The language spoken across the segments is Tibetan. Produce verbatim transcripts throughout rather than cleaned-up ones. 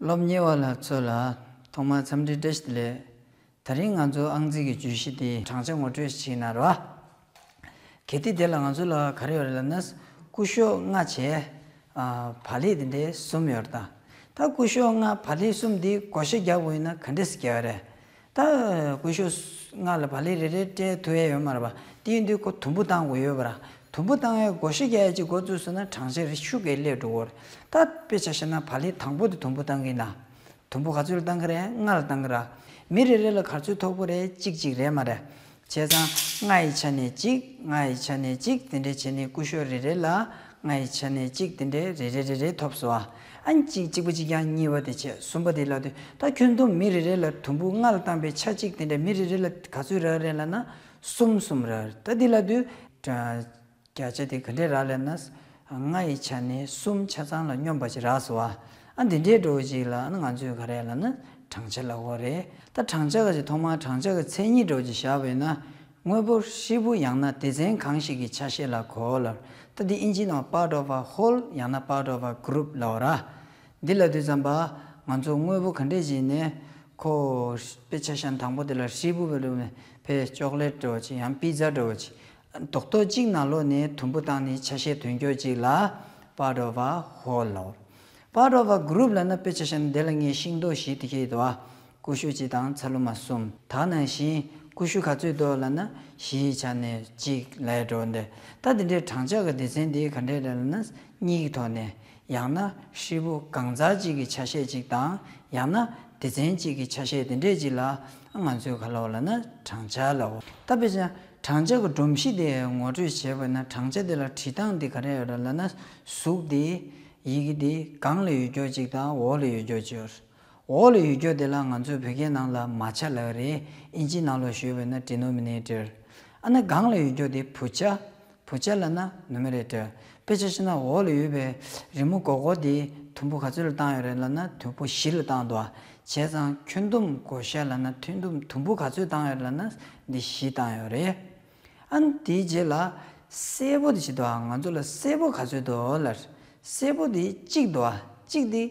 སློབ་གཉེར་བ་ལ་ཚོ་ལ་ཐོག་མར་འཚམས་འདྲི་བཀྲ་ཤིས་བདེ་ལེགས། དེ་རིང་ང་ཚོ་ཨང་རྩིས་ཀྱི་བརྗོད་གཞི་དེ་བགྲང་བྱ་ངོ་སྤྲོད་ཞིག་གནང་རོགས། གལ་ཏེ་དེ་ལ་ང་ཚོ་ལ་ག་རེ་ཡོད་རེད་ལབ་ན། སྐུ་ཞབས་ལྔ་བྱས། ཨ། བག་ལེབ་དེ་འདྲའི་གསུམ་ཡོད་རེད་ད། ད་སྐུ་ཞབས་ལྔ་བག་ལེབ་གསུམ་འདི་བགོ་བཤའ་རྒྱག་དགོས་ཡིན་ན་ག་འདྲས་སེ་རྒྱག་ཡ་རེད། ད་སྐུ་ཞབས་ལྔ་ལ་བག་ལེབ་རེ་རེ་སྤྲད་ཐུབ་ཡ་ཡོད་མ་རེད་པ། དེ་ཡིན་དུས་ཁོ་དུམ་བུ་བཏང་དགོས་ཡོད་པ་ར། དུམ་བུ་བཏང་ཡ་བགོ་བཤའ་རྒྱག་ཡ་ཅིག་འགོ་བཙུགས་སོང་ན་བགྲང་བྱ་རེ་ཤུགས་ཀྱིས་སླེབས་འགྲོ་གི་རེད། ད་དཔེ་ཆ་བཞག་ན་བག་ལེབ་དང་པོ་དེ་དུམ་བུ་བཏང་གི་ཡིན་ད། དུམ་བུ་ག་ཚོད་ལ་བཏང་གི་རེད། ལྔ་ལ་བཏང་གི་ར། མི་རེ་རེ་ལ་ག་ཚོད་ཐོབ་ཀྱི་རེད། གཅིག་གཅིག་རེད་མ་རེད། བྱས་ཙང་ལྔ་ཡི་ཆ་ནས་གཅིག་ལྔ་ཡི་ཆ་ནས་གཅིག་དེ་འདྲས་བྱས་ནས་སྐུ་ཞབས་རེ་རེ་ལ་ལྔ་ཡི་ཆ་ནས་གཅིག་དེ་འདྲས་རེ་རེ་རེ་རེ་ཐོབ་སོང་ཨ། ཨ་ནི་གཅིག་གཅིག་པ་གཅིག་རྐྱང་། གཉིས་པ་དེ་བྱས། གསུམ་པ་དེ་ལ་དུས་ད་ཁྱོན་བསྡོམས་མི་རེ་རེ་ལ་དུམ་བུ་ལྔ་ལ་བཏང་པའི་ཆ་གཅིག་དེ་འདྲས་མི་རེ་རེ་ལ་ག་ཚོད་རག་རེད་ལབ་ན་གསུམ། གསུམ་རག་རེད། ད་འདི་ལ་དུས་བརྒྱ་ཆ་དེ་ག་འདྲས་རག་ལབ་ན། ལྔ་ཡི་ཆ་ནས་གསུམ་ཆ་ཚང་ལ་སྙོམས་པ་ཅིག་རག་སོང་ཨ། ཨ་འདི་འདྲའི་འགྲོ་བ་ཅིག་ལ་ཨ་ནི་ང་ཚོས་ག་རེ་ལབ་ན་བགྲང་བྱ་ལབ་དགོས་རེད། ད་བགྲང་བྱ་ག་ཅིག་ཐོག་མར་བགྲང་བྱ་གི་མཚན་ཉིད་འགྲོ་བ་ཅིག་བཞག་པ་ཡིན་ན། དངོས་པོ་ཧྲིལ་པོ་ཡང་ན་སྡེ་ཚན་གང་ཞིག་གི་ཆ་ཤས་ལ་གོ་ལབ། ད་འདི་ཨིན་ཇིའི་ནང་part of a whole ཡང་ན་part of a group ལབ་པ་ར། འདི་ལབ་དུས་ཙམ་པ་ང་ཚོ་དངོས་པོ་ག་འདྲས་ཅིག་ནས་ཁོ་དཔེ་ཆ་བཞག་ན་དང་པོ་དེ་ལ་ཧྲིལ་པོ་བེ་རུ་ནས་ཕེ་ཅོག་ལེ་ཊི་འདྲ་བོ་ཅིག་ཡང་པི་ཛ་འདྲ་བོ་ཅིག་རྡོག་རྡོག་གཅིག་ནང་ལོགས་ནས་དུམ་བུ་བཏང་ནས་ཆ་ཤས་ཐོན་ཀྱོག་ཅིག་ལ་part of a whole ལབ། Part of a group ལབ་ན་དཔེ་ཆ་བཞག་ན་འདི་ལ་ངས་ཤིང་ཏོག་བཞི་དེ་ཁྱེར་འདུག་ཨ། ཀུ་ཤུ་གཅིག་དང་ཚ་ལུ་མ་གསུམ། ད་ནང་བཞིན་ཀུ་ཤུ་ག་ཚོད་འདུག་ལབ་ན་བཞི་ཡི་ཆ་ནས་གཅིག་ལབ་འགྲོ་འདི། ད་དེ་འདྲའི་བགྲང་བྱ་གི་སྡེ་ཚན་འདི་ག་འདྲས་རེད་ལབ་ན་གཉིས་ཀྱི་ཐོག་ནས། ཡང་ན་ཧྲིལ་པོ་གང་ཟག་གཅིག་གི་ཆ་ཤས་གཅིག་དང་ཡང་ན་སྡེ་ཚན་གཅིག་གི་ཆ་ཤས་དེ་འདྲས་གཅིག་ལ་ང་ཚོས་ག་ལབ་ལབ་ན་བགྲང་བྱ་ལབ། ད་དཔེ་ཆ་བགྲང་བྱ་གི་སྒྲོམ་གཞི་དེ་ངོ་སྤྲོད་བྱས་པ་ན་བགྲང་བྱ་དེ་ལ་བྲིས་སྟངས་དེ་ག་རེ་ཡོད་རེད་ལབ་ན་གཟུགས་དེ་ཡི་གེ་དེ་སྒང་ལ་ཡོད་རྒྱུ་གཅིག་དང་འོག་ལ་ཡོད་རྒྱུ་གཅིག་ཡོད་རེད། འོག་ལ་ཡོད་རྒྱུ་དེ་ལ་ང་ཚོས་བོད་སྐད་ནང་ལ་མ་ཆ་ལབ་རེད། ཨིན་ཇིའི་ནང་ལ་ཞུས་པ་ན་ཌི་ནོ་མི་ནེ་ཊར། ཨ་ནི་སྒང་ལ་ཡོད་རྒྱུ་དེ་བུ་ཆ། བུ་ཆ་ལབ་ན་ནུ་མེ་རེ་ཊར། དཔེ་ཆ་བཞག་ན་འོག་ལ་ཡོད་པའི་རི་མོ་སྒོར་སྒོར་དེ་དུམ་བུ་ག་ཚོད་ལ་བཏང་ཡོད་རེད་ལབ་ན་དུམ་བུ་བཞི་ལ་བཏང་འདུག་ཨ། བྱས་ཙང་ཁྱོན་བསྡོམས་བགོ་བཤའ་ལབ་ན་ཁྱོན་བསྡོམས་དུམ་བུ་ག་ཚོད་བཏང་ཡོད་རེད་ལབ་ན་འདི་བཞི་བཏང་ཡོད་རེད། ཨ་ནི་དེའི་རྗེས་ལ་སེར་པོ་དེ་ཅིག་འདུག་ཨ། ང་ཚོ་ལ་སེར་པོ་ག་ཚོད་འདུག་ལབ། སེར་པོ་དེ་གཅིག་འདུག་ཨ། གཅིག་དེ་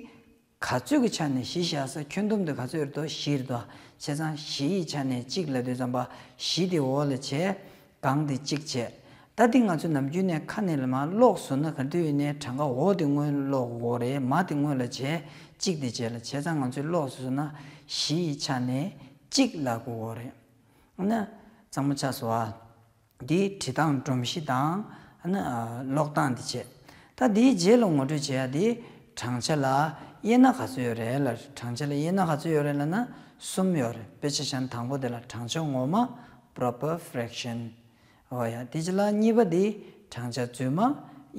ག་ཚོད་ཀྱི་ཆ་ནས་བཞི་བཞག་ས་ཁྱོན་བསྡོམས་དེ་ག་ཚོད་རེད་འདུག་བཞི་རེད་འདུག་ཨ། བྱས་ཙང་བཞི་ཡི་ཆ་ནས་གཅིག་ལབ་དུས་ཙམ་པ་བཞི་དེ་འོག་ལ་བྱས། སྒང་དེ་གཅིག་བྱས། ད་དེ་ང་ཚོ་ནམ་རྒྱུན་ནས་ཁ་ནས་ལ་མར་ཀློག་བཟོ་ན་ག་དུས་ཡིན་ནའི་གྲངས་ཀ་འོག་དེ་སྔོན་ཀློག་དགོས་རེད། མ་དེ་སྔོན་ལ་བྱས་གཅིག་དེ་བྱས་ལ། བྱས་ཙང་ང་ཚོས་ཀློག་བཟོ་ན་བཞི་ཡི་ཆ་ནས་གཅིག་ལབ་དགོས་རེད། ཨ་ནི་གཙང་མ་ཆགས་སོང་ཨ། འདིའི་བྲིས་སྟངས་སྒྲོམ་གཞི་དང་ཨ་ནི་ཀློག་སྟངས་འདི་བྱས། ད་འདིའི་རྗེས་ལ་ངོ་སྤྲོད་བྱེད་ཡ་འདི་བགྲང་བྱ་ལ་དབྱེ་ན་ག་ཚོད་ཡོད་རེད་ལབ། བགྲང་བྱ་ལ་དབྱེ་ན་ག་ཚོད་ཡོད་རེད་ལབ་ན་གསུམ་ཡོད་རེད། དཔེ་ཆ་བཞག་ན་དང་པོ་དེ་ལ་བགྲང་བྱ་ངོ་མ། Proper fraction། འོ་ཡ། དེ་རྗེས་ལ་གཉིས་པ་དེ་བགྲང་བྱ་རྫུས་མ།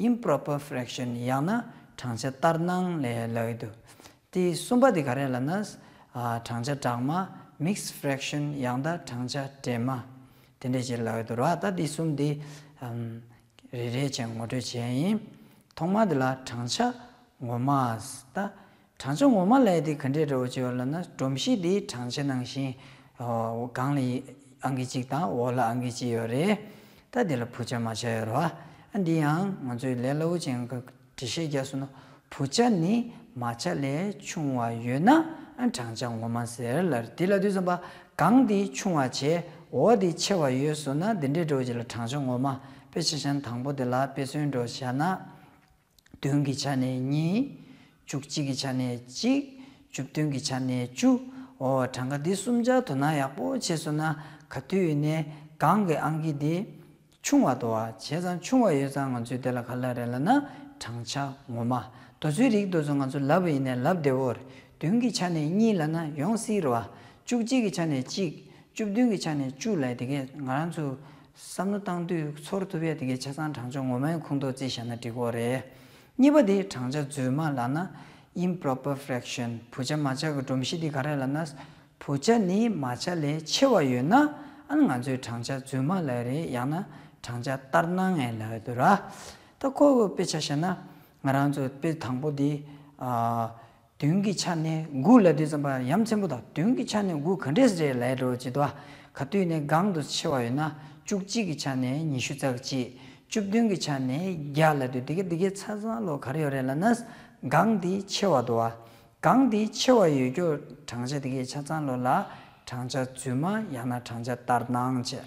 Improper fraction ཡང་ན་བགྲང་བྱ་ལྟར་སྣང་ལབ་ཡ་ལབ་ཀྱི་འདུག་དེ་གསུམ་པ་དེ་ག་རེ་ལབ་ན། ཨ། བགྲང་བྱ་སྦྲགས་མ། Mixed fraction ཡང་ན་བགྲང་བྱ་འདྲེས་མ། དེ་འདྲས་ཅིག་ལབ་ཡོད་འདུག་ར། ད་དེ་གསུམ་དེ་ཨམ་རེ་རེ་བྱས་ངོ་སྤྲོད་བྱས་ཡིན། ཐོག་མ་དེ་ལ་བགྲང་བྱ་ངོ་མ། ད་བགྲང་བྱ་ངོ་མ་ལབ་ཡ་དེ་ག་འདྲས་འདྲ་བོ་ཅིག་ཡོད་ལབ་ན་སྒྲོམ་གཞི་དེ་བགྲང་བྱ་ནང་བཞིན་ཨོ་སྒང་ལ་ཨང་ཀི་གཅིག་དང་འོག་ལ་ཨང་ཀི་གཅིག་ཡོད་རེད། ད་དེ་ལ་བུ་ཆ་མ་ཆ་ཡོད་རེད་བ། ཨ་འདི་ཡང་ང་ཚོས་ལས་སླ་བོ་ཅན་གྱི་འགྲེལ་བཤད་རྒྱག་སོང་ན། བུ་ཆ་ནི་མ་ཆ་ལས་ཆུང་བ་ཡོད་ན་ཨ་བགྲང་བྱ་ངོ་མ་ཟེར་ལབ། དེ་ལབ་དུས་ཙམ་པ་སྒང་དེ་ཆུང་བ་བྱས་འོག་དེ་ཆེ་བ་ཡོད་སོང་ན་འདི་འདྲའི་འགྲོ་བྱེད་ལ་བགྲང་བྱ་ངོ་མ། དཔེ་ཆ་བཞག་ན་དང་པོ་དེ་ལ་དཔེ་མཚོན་འགྲོ་བྱས་ན། བདུན་གྱི་ཆ་ནས་གཉིས། བཅུ་གཅིག་གི་ཆ་ནས་གཅིག་བཅུ་བདུན་གྱི་ཆ་ནས་བཅུ། འོ་གྲངས་ཀ་འདི་གསུམ་ཆར་དོ་སྣང་ཡག་པོ་བྱས་སོང་ན་ག་དུས་ཡིན་ནའི་སྒང་གི་ཨང་ཀི་འདི་ཆུང་བ་འདུག་བ། བྱས་ཙང་ཆུང་བ་ཡོད་ཙང་ང་ཚོས་དེ་ལ་ག་ལབ་རེད་ལབ་ན་བགྲང་བྱ་ངོ་མ། དེ་ཚོའི་རིགས་དེ་ཚོ་ང་ཚོ་ལབ་པ་ཡིན་ནའི་ལབ་བདེ་བོ་རེད། བདུན་གྱི་ཆ་ནས་གཉིས་ལབ་ན་ཡོང་སྲིད་རེད་བ། བཅུ་གཅིག་གི་ཆ་ནས་གཅིག་བཅུ་བདུན་གྱི་ཆ་ནས་བཅུ་ལབ་དེ་གས་ང་རང་ཚོ་བསམ་བློ་བཏང་དུས་ཚོར་ཐུབ་ཡ་དེ་གས་ཆ་ཚང་བགྲང་བྱ་ངོ་མའི་ཁོངས་གཏོགས་རྩིས་བཞག་ན་འགྲིག་གི་རེད། གཉིས་པ་དེ་བགྲང་བྱ་རྫུས་མ་ལབ་ན་improper fraction། བུ་ཆ་མ་ཆ་གི་སྒྲོམ་གཞི་དེ་ག་རེ་ལབ་ན། བུ་ཆ་ནི་མ་ཆ་ལས་ཆེ་བ་ཡོད་ན་ཨ་ནི་ང་ཚོས་བགྲང་བྱ་རྫུས་མ་ལབ་རེད། ཡང་ན་བགྲང་བྱ་ལྟར་སྣང་ངེས་ལབ་ཡོད་དུ་ར། ད་ཁོ་གི་དཔེ་ཆ་བཞག་ན་ང་རང་ཚོ་དཔེ་དང་པོ་དེ་ཨ། བདུན་གྱི་ཆ་ནས་དགུ་ལབ་དུས་ཙམ་པ་ཡ་མཚན་པོ་དང་བདུན་གྱི་ཆ་ནས་དགུ་ག་འདྲས་རེད་ལབ་འགྲོ་ཅི་དོ། ག་དུས་ནས་སྒང་དུ་ཆེ་བ་ཡོད་ན་བཅུ་གཅིག་གི་ཆ་ནས་ཉི་ཤུ་རྩ་གཅིག་བཅུ་བདུན་གྱི་ཆ་ནས་བརྒྱ་ལབ་དུས་དེ་ག་དེ་གའི་ཆ་ཚང་ལོ་ག་རེ་ཡོད་རེད་ལབ་ན་སྒང་དེ་ཆེ་བ་འདུག་བ། གང་དེ་ཆེ་བ་ཡོད་རྒྱུ་བགྲང་བྱ་དེ་གའི་ཆ་ཚང་ལོ་ལ་བགྲང་བྱ་རྫུན་མ་ཡང་ན་བགྲང་བྱ་ལྟར་སྣང་བྱས།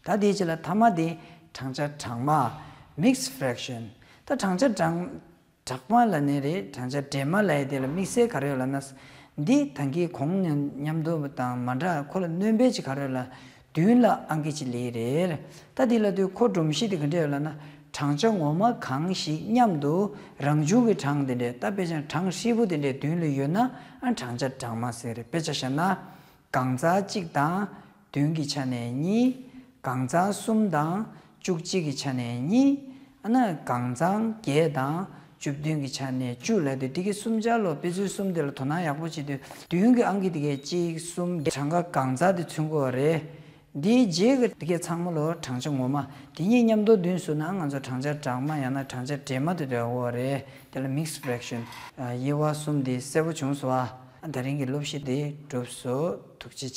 ད་དེའི་རྗེས་ལ་ཐ་མ་དེ་བགྲང་བྱ་སྦྲགས་མ། Mixed fraction། ད་བགྲང་བྱ་སྦྲགས་སྦྲགས་མ་ལ་ནི་རེད། བགྲང་བྱ་འདྲེས་མ་ལ་ཡི་དེ་ལ་དམིགས་བསལ་ག་རེ་ཡོད་ལབ་ན། འདི་ད་གིན་གོང་ནས་མཉམ་དུ་དང་མ་འདྲ་ཁོ་ལ་སྣོན་པ་ཅིག་ག་རེ་ཡོད་ལབ་ན། མདུན་ལ་ཨང་ཀི་ཅིག་སླེབས་རེད། ད་འདི་ལ་དུས་ཁོ་སྒྲོམ་གཞི་དེ་ག་འདྲ་ཡོད་ལབ་ན། བགྲང་བྱ་ངོ་མ་གང་ཞིག་མཉམ་དུ་རང་བྱུང་གི་གྲངས་དེ་འདྲས། ད་དཔེ་ཆ་གྲངས་ཧྲིལ་པོ་དེ་འདྲས་མདུན་ལ་ཡོད་ན་ཨ་བགྲང་བྱ་སྦྲགས་མ་ཟེར་རེད། དཔེ་ཆ་བཞག་ན། གང་ཚང་གཅིག་དང་བདུན་གྱི་ཆ་ནས་གཉིས། གང་ཚང་གསུམ་དང་བཅུ་གཅིག་གི་ཆ་ནས་གཉིས། ཨ་ན་གང་ཚང་བརྒྱད་དང་བཅུ་བདུན་གྱི་ཆ་ནས་བཅུ་ལབ་དུས་དེ་གི་གསུམ་ཆར་ལོ་དཔེ་མཚོན་གསུམ་དེ་ལ་དོ་སྣང་ཡག་པོ་བྱེད་དུས་བདུན་གྱི་ཨང་ཀི་དེ་གའི་གཅིག་གསུམ་བརྒྱད་གྲངས་ཀ་གང་ཚང་དེ་མཚོན་གྱི་ཡོད་རེད། འདིའི་རྗེས་ཀྱི་དེ་གའི་ཚང་མ་ལོ་བགྲང་བྱ་ངོ་མ་དེ་གཉིས་མཉམ་དུ་བསྡུས་སོང་ན་ང་ཚོ་བགྲང་བྱ་སྦྲགས་མ་ཡང་ན་བགྲང་བྱ་འདྲེས་མ་དེ་འདྲ་ཡོད་རེད། དེ་ལ་Mixed fraction། དབྱེ་བ་གསུམ་དེ་གསལ་པོ་བྱུང་སོང་ཨ། དེ་རིང་གི་སློབ་གཞི་དེ་གྲུབ་སོང་། ཐུགས་རྗེ་ཆེ།